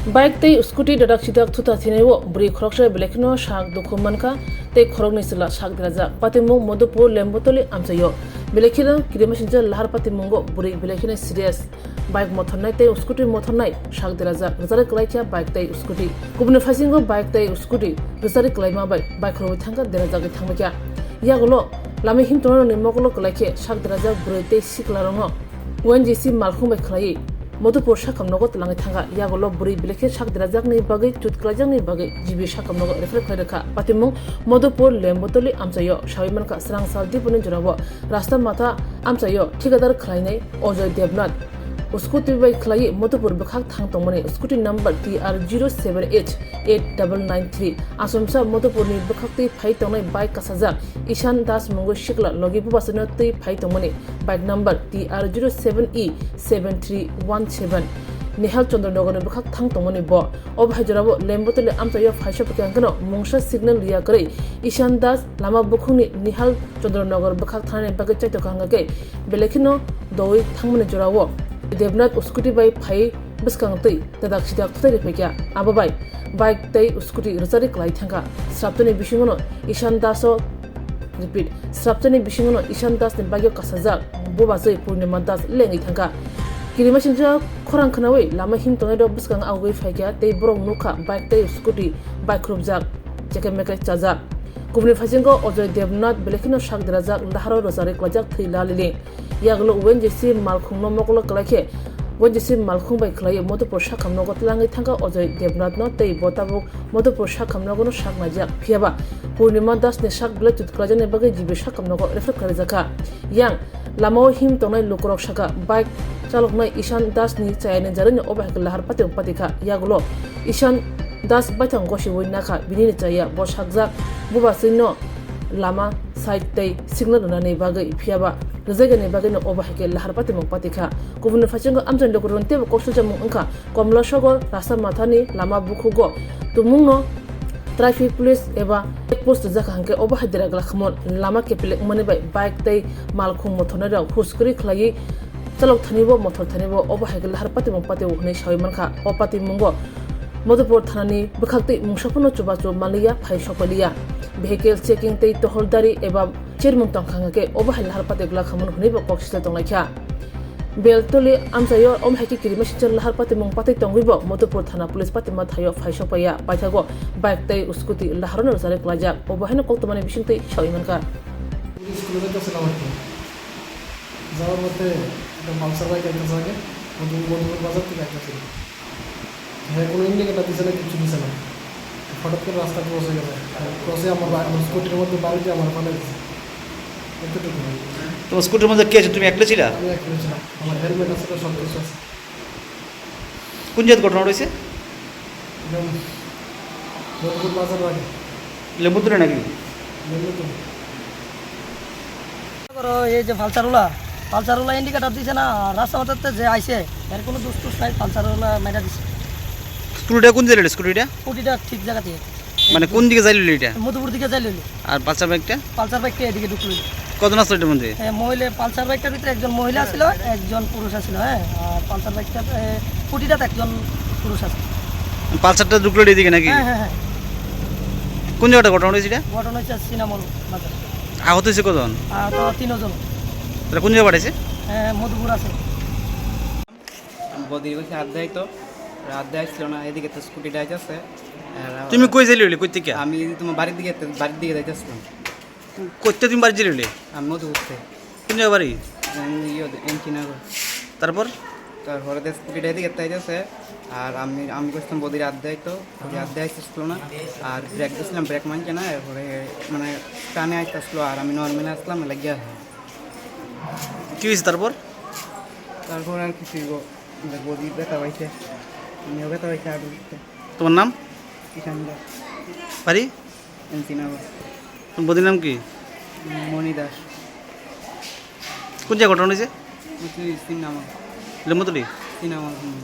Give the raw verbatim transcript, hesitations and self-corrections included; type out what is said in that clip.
Bike tei scooty dadak sidak thuta thinai o bwrwi khoroksa belai kheno sak dukhu mankha tei khoroknwi chwla sak derajak. Patimung Madhupur Lembutoli amchaio belai kheno kirimasingcha lahar patimungo bwrwi belai kheno serious. Bike mothornai tei scooty mothornai sak derajak, rwchari kwlaikha bike tei scooty. Kubuni phaisingo bike tei scooty rwchari kwlaima bai bike khorokwi thangkha, derajagwi thangbaikha. Yagulo lama himtongnani mokolo kwlaikhe sak derajak bwrwi tei siklarokno O N G C malkhung bai khwlaiwi Madhupur sakham nogo twlangwi thangkha. Yagulo bwrwi belai khe sak derajakni bagwi, chut kwlaijakni bagwi G B sakham nogo refer khlai rwkha. Patimung Madhupur Lembutoli amchaio sawi mankha, swrang sal diponi jorao rasta matha amchaio thikadar khlainai Ajoy Debnath scooty bai khwlaiwi Madhupur bwkhak thang tongmani, scooty number T R zero seven H eight double nine three. Asomsa Madhupurni bwkhaktwi phai tongnai bike kasajak Ishan Das mungwi sikla logi bubasano twi phai tongmani, bike number T R zero seven E seven three one seven. Nihal Chandra Nagarni bwkhak thang tongmani bo. O bahai jorao Lembutoli amchaio phaisa phaikha hwnkhe no mungsa signal liya kwrwi Ishan Das lama bukhukni Nihal Chandra Nagar bwkhak thanani bagwi chaitokha hwnkhe belai kheno doui thangmani jorao Debnath scooty bai phai bwskang twi dadak sidak thutai rwphaikha. Abo bai bike tei scooty rwchari kwlai thangkha. Sraptani bisingono Ishan Das o, repeat, sraptani bisingono Ishan Das ni bagwi kasajak bubaswi Purnima Das lengwi thangkha. Kirimasingcha khorang khwnawi lama him tongnairok bwskang agwi phaikha tei borok nukha bike tei scooty baikhurupjak, chekemeke chajak. Kubuni phaisingo Ajoy Debnath belai kheno sak derajak, laharo rwchari kwlaijak thwi laliling. Yagulo O N G C malkhungno mokolo kwlaikhe, O N G C malkhung bai khwlaiwi Madhupur sakham nogo twlangwi thangkha Ajoy Debnathno tei bo tabuk Madhupur sakham nogono sak naijak. Phiyaba Purnima Dasni sak belai chut kwlaijaknai bagwi G B sakham nogo refer khlaijakha. Yang lamao him tongnai lukurok sakha, bike chaloknai Ishan Dasni chayani jarani o bahai khe lahar pati patikha. Yagulo Ishan Das baithang gosiwi nakha, binini chaya bo sakjak, bubaswino lama side tei signal rwnani bagwi, phiyaba rwjaigani bagwino o bahai khe lahar patimung patikha. Kubuni phaisingo amchaini lukurokni teibo kok sujamung wngkha, Komlasogor rasta mathani lama bukhugo tumungno traffic police eba check post rwjakha hwnkhe o bahai dera glakhumon lama kepilek wngmani bai bike tei malkhung mothornairok hus kwrwi khlaiwi chalok thanibo mothor thanibo o bahai khe lahar patimung patio hwnwi sawi mankha. O patimungo Madhupur thanani bwkhaktwi mungsa phano chubachu manliya, phai sokpaliya. Vehicle checking tei toholdari eba chermung tongkha hwnkhe o bahai lahar pati glakhumon hwnwibo kok sijak tonglaikha. Beltoli amchaio o bahai khe kirimasingcha lahar patimung patwi tongwibo Madhupur thana police patima thaio phai sokpaiya. Paithago bike tei scooty laharono rwchari kwlaijak. O bahaino kok twmani bisingtwi sawi mankha. School-o tei bwswk lamai tong. Jabon mate ekta Pulsar bike ekta jage, Madhu-, Madhupur bazar theke ekta theke. He kono indicator dise na, kichu dise na. হঠাৎ করে রাস্তা ক্রস হয়ে গেছে। ক্রসে আমার বা-, আমার স্কুটির মধ্যে বাড়িতে আমার ফালাই দিছে। এতটুকু। তোমার স্কুটির মধ্যে কে আছে? তুমি একলা ছিলা? আমি একলা ছিলাম। আমার হেলমেট আছে, সব কিছু আছে। কোন জায়গায় ঘটনা ঘটেছে? একদম মধুপুর বাজার আগে। লেম্বুতলি নাকি? লেম্বুতলি। করো, এই যে Pulsar OLA, Pulsar OLA indicator দিছে না, রাস্তা মাথাতে যে আইছে, এর কোনো দোষ টোষ নাই, পালসার ওলা মেরা দিছে। স্কুটিটা কোন জায়গায়, স্কুটিটা? স্কুটিটা ঠিক জায়গাতে। মানে কোন দিকে যাইলো এটা? মধুপুর দিকে যাইলো। আর পালসার বাইকটা? পালসার বাইকটা এদিকে ঢুকলো। কজন আসলো এটার মধ্যে? এ, মহিলা, পালসার বাইকটার ভিতরে একজন মহিলা ছিল, একজন পুরুষ আছিল, হ্যাঁ। আর পালসার বাইকটা, এ, স্কুটিটাতে একজন পুরুষ আছে। পালসারটা ঢুকলো এদিকে নাকি? হ্যাঁ, হ্যাঁ, হ্যাঁ। কোন জায়গাটা ঘটনা হয়েছে এটা? ঘটনা হয়েছে সিনামল বাজার। আহত হয়েছে কজন? আহত তিনজন। তারা কোন জায়গায় পাঠাইছে? এ, মধুপুর আছে। বদির কাছে আড্ডায় তো, আড্ডায় আসছিল না, এদিকে তো স্কুটি ডাইজ আছে। আর তুমি কই যাইলে হইলে, কই থেকে? আমি তোমার বাড়ির দিকে, বাড়ির দিকে যাইতেছিলাম। করতে তুমি বাড়ি যাইলে হইলে? আমি মধুপুর থেকে। কোন জায়গা বাড়ি? আমি ইয়ে, এমটি নগর। তারপর? তারপরে তো স্কুটিটা এদিকে তাই যাচ্ছে, আর আমি, আমি করছিলাম বদির আড্ডায় তো, বদির আড্ডায় আসছিল না, আর ব্রেক দিয়েছিলাম, ব্রেক মানছে না, এরপরে মানে টানে আসতে আসলো, আর আমি নর্মালে আসলাম, লাগিয়ে। কি হয়েছে তারপর? তারপর আর কিছু হইব, বদি ব্যথা পাইছে, আমিও ব্যথা পাইছে, আর তোমার নাম? কিষান দাস। বাড়ি? এমসি নগর। তোমার বদির নাম কি? মণি দাস। কোন জায়গায় ঘটনা হয়েছে? ওই তো সিনেমা। লেম্বুতলি? সিনেমা, হুম।